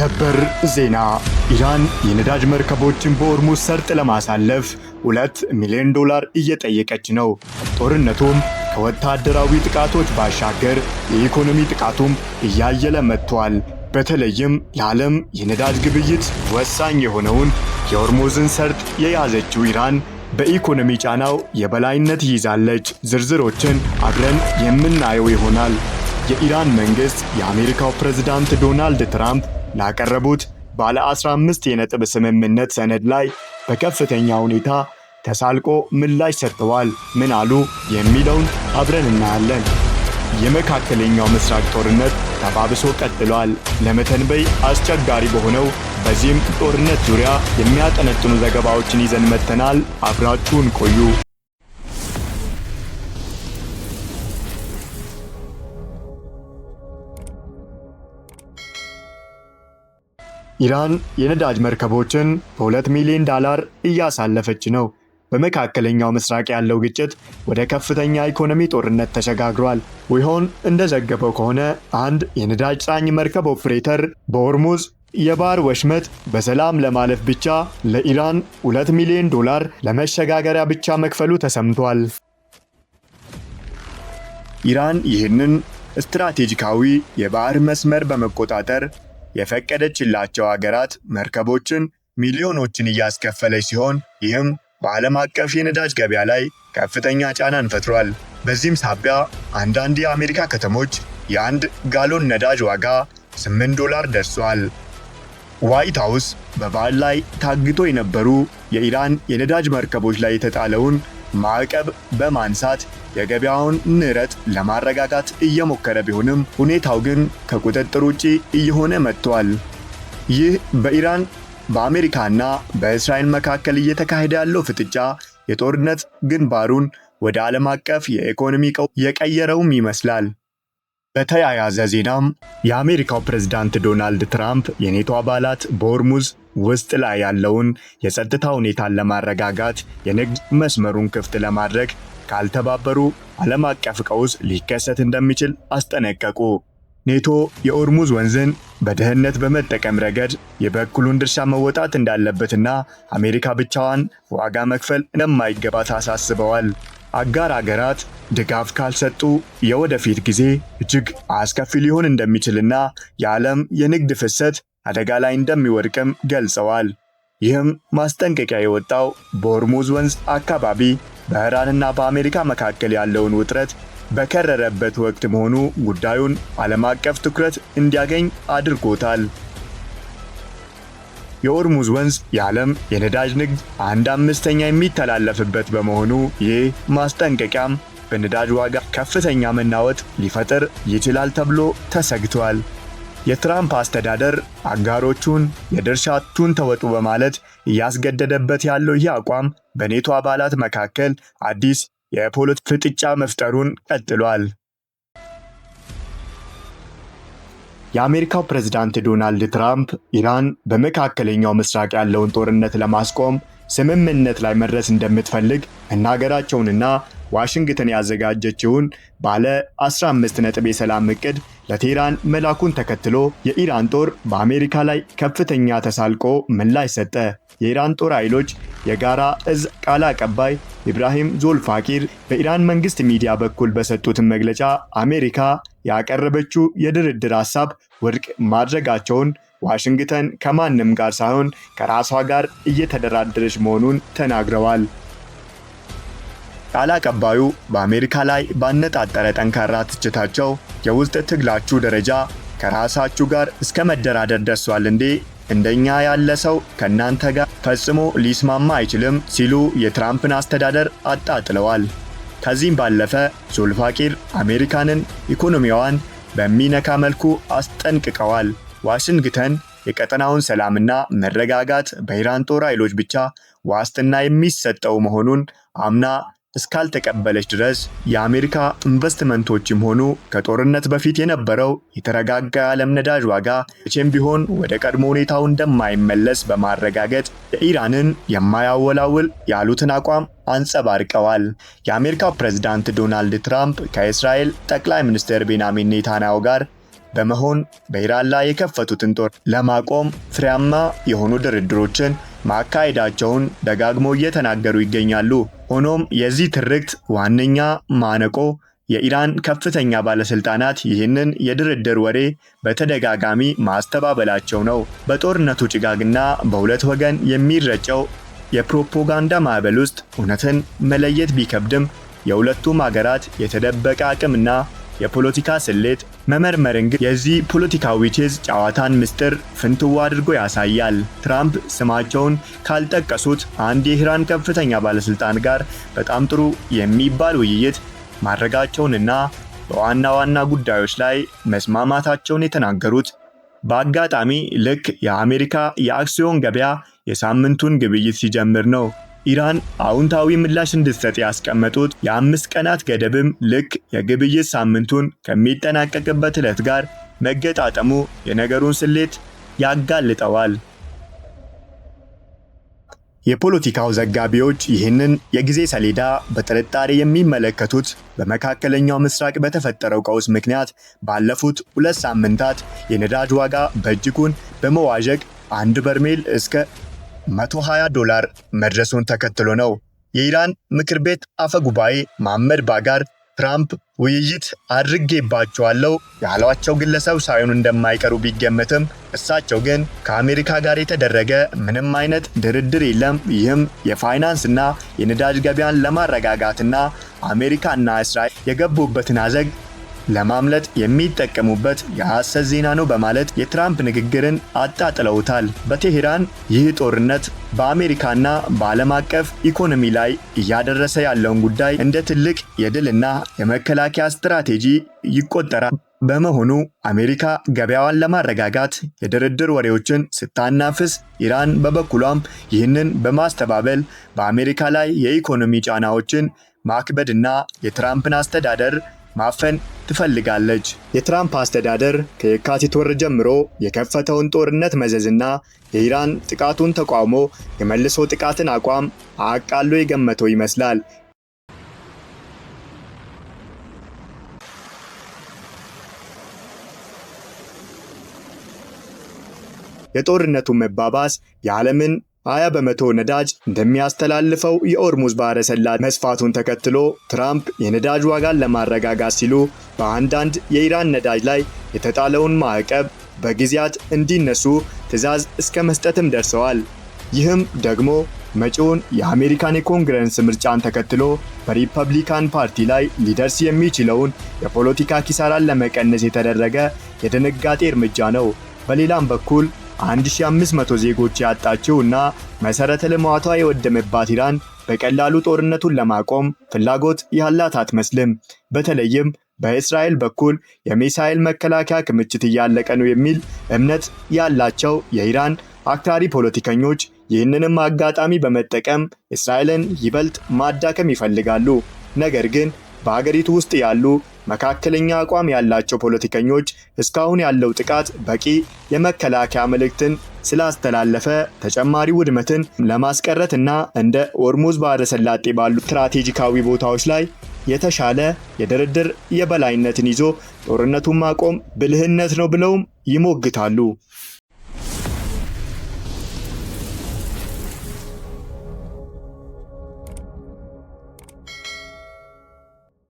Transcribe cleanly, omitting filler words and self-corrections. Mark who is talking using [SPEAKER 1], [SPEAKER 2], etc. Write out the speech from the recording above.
[SPEAKER 1] ሰበር ዜና! ኢራን የነዳጅ መርከቦችን በሆርሙዝ ሰርጥ ለማሳለፍ 2 ሚሊዮን ዶላር እየጠየቀች ነው። ጦርነቱም ከወታደራዊ ጥቃቶች ባሻገር የኢኮኖሚ ጥቃቱም እያየለ መጥቷል። በተለይም ለዓለም የነዳጅ ግብይት ወሳኝ የሆነውን የሆርሙዝን ሰርጥ የያዘችው ኢራን በኢኮኖሚ ጫናው የበላይነት ይይዛለች። ዝርዝሮችን አብረን የምናየው ይሆናል። የኢራን መንግስት የአሜሪካው ፕሬዝዳንት ዶናልድ ትራምፕ ላቀረቡት ባለ 15 የነጥብ ስምምነት ሰነድ ላይ በከፍተኛ ሁኔታ ተሳልቆ ምላሽ ሰጥተዋል። ምን አሉ የሚለውን አብረን እናያለን። የመካከለኛው ምስራቅ ጦርነት ተባብሶ ቀጥሏል። ለመተንበይ አስቸጋሪ በሆነው በዚህም ጦርነት ዙሪያ የሚያጠነጥኑ ዘገባዎችን ይዘን መጥተናል። አብራችሁን ቆዩ። ኢራን የነዳጅ መርከቦችን በ2 ሚሊዮን ዶላር እያሳለፈች ነው። በመካከለኛው ምስራቅ ያለው ግጭት ወደ ከፍተኛ ኢኮኖሚ ጦርነት ተሸጋግሯል። ዊሆን እንደዘገበው ከሆነ አንድ የነዳጅ ጫኝ መርከብ ኦፕሬተር በሆርሙዝ የባህር ወሽመጥ በሰላም ለማለፍ ብቻ ለኢራን 2 ሚሊዮን ዶላር ለመሸጋገሪያ ብቻ መክፈሉ ተሰምቷል። ኢራን ይህንን ስትራቴጂካዊ የባህር መስመር በመቆጣጠር የፈቀደችላቸው ሀገራት መርከቦችን ሚሊዮኖችን እያስከፈለች ሲሆን፣ ይህም በዓለም አቀፍ የነዳጅ ገበያ ላይ ከፍተኛ ጫናን ፈጥሯል። በዚህም ሳቢያ አንዳንድ የአሜሪካ ከተሞች የአንድ ጋሎን ነዳጅ ዋጋ 8 ዶላር ደርሷል። ዋይት ሃውስ በባህር ላይ ታግቶ የነበሩ የኢራን የነዳጅ መርከቦች ላይ የተጣለውን ማዕቀብ በማንሳት የገበያውን ንረት ለማረጋጋት እየሞከረ ቢሆንም፣ ሁኔታው ግን ከቁጥጥር ውጪ እየሆነ መጥቷል። ይህ በኢራን፣ በአሜሪካና በእስራኤል መካከል እየተካሄደ ያለው ፍጥጫ የጦርነት ግንባሩን ወደ ዓለም አቀፍ የኢኮኖሚ ቀውስ የቀየረውም ይመስላል። በተያያዘ ዜናም የአሜሪካው ፕሬዝዳንት ዶናልድ ትራምፕ የኔቶ አባላት በሆርሙዝ ውስጥ ላይ ያለውን የጸጥታ ሁኔታን ለማረጋጋት የንግድ መስመሩን ክፍት ለማድረግ ካልተባበሩ ዓለም አቀፍ ቀውስ ሊከሰት እንደሚችል አስጠነቀቁ። ኔቶ የሆርሙዝ ወንዝን በደህንነት በመጠቀም ረገድ የበኩሉን ድርሻ መወጣት እንዳለበትና አሜሪካ ብቻዋን ዋጋ መክፈል እንደማይገባት አሳስበዋል። አጋር አገራት ድጋፍ ካልሰጡ የወደፊት ጊዜ እጅግ አስከፊ ሊሆን እንደሚችልና የዓለም የንግድ ፍሰት አደጋ ላይ እንደሚወድቅም ገልጸዋል። ይህም ማስጠንቀቂያ የወጣው በሆርሙዝ ወንዝ አካባቢ በኢራንና በአሜሪካ መካከል ያለውን ውጥረት በከረረበት ወቅት መሆኑ ጉዳዩን ዓለም አቀፍ ትኩረት እንዲያገኝ አድርጎታል። የሆርሙዝ ወንዝ የዓለም የነዳጅ ንግድ አንድ አምስተኛ የሚተላለፍበት በመሆኑ፣ ይህ ማስጠንቀቂያም በነዳጅ ዋጋ ከፍተኛ መናወጥ ሊፈጥር ይችላል ተብሎ ተሰግቷል። የትራምፕ አስተዳደር አጋሮቹን የድርሻችሁን ተወጡ በማለት እያስገደደበት ያለው ይህ አቋም በኔቶ አባላት መካከል አዲስ የፖለቲካ ፍጥጫ መፍጠሩን ቀጥሏል። የአሜሪካው ፕሬዝዳንት ዶናልድ ትራምፕ ኢራን በመካከለኛው ምስራቅ ያለውን ጦርነት ለማስቆም ስምምነት ላይ መድረስ እንደምትፈልግ መናገራቸውንና ዋሽንግተን ያዘጋጀችውን ባለ 15 ነጥብ የሰላም እቅድ ለቴህራን መላኩን ተከትሎ የኢራን ጦር በአሜሪካ ላይ ከፍተኛ ተሳልቆ ምላሽ ሰጠ። የኢራን ጦር ኃይሎች የጋራ እዝ ቃል አቀባይ ኢብራሂም ዞልፋቂር በኢራን መንግስት ሚዲያ በኩል በሰጡት መግለጫ አሜሪካ ያቀረበችው የድርድር ሀሳብ ውድቅ ማድረጋቸውን፣ ዋሽንግተን ከማንም ጋር ሳይሆን ከራሷ ጋር እየተደራደረች መሆኑን ተናግረዋል። ቃል አቀባዩ በአሜሪካ ላይ ባነጣጠረ ጠንካራ ትችታቸው የውስጥ ትግላችሁ ደረጃ ከራሳችሁ ጋር እስከ መደራደር ደርሷል እንዴ? እንደኛ ያለ ሰው ከእናንተ ጋር ፈጽሞ ሊስማማ አይችልም ሲሉ የትራምፕን አስተዳደር አጣጥለዋል። ከዚህም ባለፈ ዞልፋቂር አሜሪካንን ኢኮኖሚዋን በሚነካ መልኩ አስጠንቅቀዋል። ዋሽንግተን የቀጠናውን ሰላምና መረጋጋት በኢራን ጦር ኃይሎች ብቻ ዋስትና የሚሰጠው መሆኑን አምና እስካልተቀበለች ድረስ የአሜሪካ ኢንቨስትመንቶችም ሆኑ ከጦርነት በፊት የነበረው የተረጋጋ የዓለም ነዳጅ ዋጋ መቼም ቢሆን ወደ ቀድሞ ሁኔታው እንደማይመለስ በማረጋገጥ የኢራንን የማያወላውል ያሉትን አቋም አንጸባርቀዋል። የአሜሪካው ፕሬዝዳንት ዶናልድ ትራምፕ ከእስራኤል ጠቅላይ ሚኒስትር ቤንያሚን ኔታንያሁ ጋር በመሆን በኢራን ላይ የከፈቱትን ጦር ለማቆም ፍሬያማ የሆኑ ድርድሮችን ማካሄዳቸውን ደጋግሞ እየተናገሩ ይገኛሉ። ሆኖም የዚህ ትርክት ዋነኛ ማነቆ የኢራን ከፍተኛ ባለስልጣናት ይህንን የድርድር ወሬ በተደጋጋሚ ማስተባበላቸው ነው። በጦርነቱ ጭጋግና በሁለት ወገን የሚረጨው የፕሮፓጋንዳ ማዕበል ውስጥ እውነትን መለየት ቢከብድም፣ የሁለቱም ሀገራት የተደበቀ አቅምና የፖለቲካ ስሌት መመርመርን ግን የዚህ ፖለቲካዊ ቼዝ ጨዋታን ምስጢር ፍንትው አድርጎ ያሳያል። ትራምፕ ስማቸውን ካልጠቀሱት አንድ የኢራን ከፍተኛ ባለስልጣን ጋር በጣም ጥሩ የሚባል ውይይት ማድረጋቸውንና በዋና ዋና ጉዳዮች ላይ መስማማታቸውን የተናገሩት በአጋጣሚ ልክ የአሜሪካ የአክሲዮን ገበያ የሳምንቱን ግብይት ሲጀምር ነው። ኢራን አዎንታዊ ምላሽ እንድትሰጥ ያስቀመጡት የ5 ቀናት ገደብም ልክ የግብይት ሳምንቱን ከሚጠናቀቅበት ዕለት ጋር መገጣጠሙ የነገሩን ስሌት ያጋልጠዋል። የፖለቲካው ዘጋቢዎች ይህንን የጊዜ ሰሌዳ በጥርጣሬ የሚመለከቱት በመካከለኛው ምስራቅ በተፈጠረው ቀውስ ምክንያት ባለፉት 2 ሳምንታት የነዳጅ ዋጋ በእጅጉን በመዋዠቅ አንድ በርሜል እስከ 120 ዶላር መድረሱን ተከትሎ ነው። የኢራን ምክር ቤት አፈ ጉባኤ መሐመድ ባጋር ትራምፕ ውይይት አድርጌባቸዋለሁ ያሏቸው ግለሰብ ሳይሆኑ እንደማይቀሩ ቢገመትም፣ እሳቸው ግን ከአሜሪካ ጋር የተደረገ ምንም አይነት ድርድር የለም፣ ይህም የፋይናንስና የነዳጅ ገበያን ለማረጋጋትና አሜሪካና እስራኤል የገቡበትን አዘቅት ለማምለጥ የሚጠቀሙበት የሐሰት ዜና ነው በማለት የትራምፕ ንግግርን አጣጥለውታል። በቴሄራን ይህ ጦርነት በአሜሪካና በዓለም አቀፍ ኢኮኖሚ ላይ እያደረሰ ያለውን ጉዳይ እንደ ትልቅ የድልና የመከላከያ ስትራቴጂ ይቆጠራል። በመሆኑ አሜሪካ ገበያዋን ለማረጋጋት የድርድር ወሬዎችን ስታናፍስ፣ ኢራን በበኩሏም ይህንን በማስተባበል በአሜሪካ ላይ የኢኮኖሚ ጫናዎችን ማክበድና የትራምፕን አስተዳደር ማፈን ትፈልጋለች። የትራምፕ አስተዳደር ከየካቲት ወር ጀምሮ የከፈተውን ጦርነት መዘዝና የኢራን ጥቃቱን ተቃውሞ የመልሶ ጥቃትን አቋም አቃሎ የገመተው ይመስላል። የጦርነቱ መባባስ የዓለምን 20% ነዳጅ እንደሚያስተላልፈው የኦርሙዝ ባህረ ሰላጤ መስፋቱን ተከትሎ ትራምፕ የነዳጅ ዋጋን ለማረጋጋት ሲሉ በአንዳንድ የኢራን ነዳጅ ላይ የተጣለውን ማዕቀብ በጊዜያት እንዲነሱ ትዕዛዝ እስከ መስጠትም ደርሰዋል። ይህም ደግሞ መጪውን የአሜሪካን የኮንግረስ ምርጫን ተከትሎ በሪፐብሊካን ፓርቲ ላይ ሊደርስ የሚችለውን የፖለቲካ ኪሳራን ለመቀነስ የተደረገ የድንጋጤ እርምጃ ነው። በሌላም በኩል 1500 ዜጎች ያጣችው እና መሰረተ ልማቷ የወደመባት ኢራን በቀላሉ ጦርነቱን ለማቆም ፍላጎት ያላት አትመስልም። በተለይም በእስራኤል በኩል የሚሳኤል መከላከያ ክምችት እያለቀ ነው የሚል እምነት ያላቸው የኢራን አክራሪ ፖለቲከኞች ይህንንም አጋጣሚ በመጠቀም እስራኤልን ይበልጥ ማዳከም ይፈልጋሉ። ነገር ግን በሀገሪቱ ውስጥ ያሉ መካከለኛ አቋም ያላቸው ፖለቲከኞች እስካሁን ያለው ጥቃት በቂ የመከላከያ መልእክትን ስላስተላለፈ ተጨማሪ ውድመትን ለማስቀረት እና እንደ ኦርሙዝ ባህረ ሰላጤ ባሉ ስትራቴጂካዊ ቦታዎች ላይ የተሻለ የድርድር የበላይነትን ይዞ ጦርነቱን ማቆም ብልህነት ነው ብለውም ይሞግታሉ።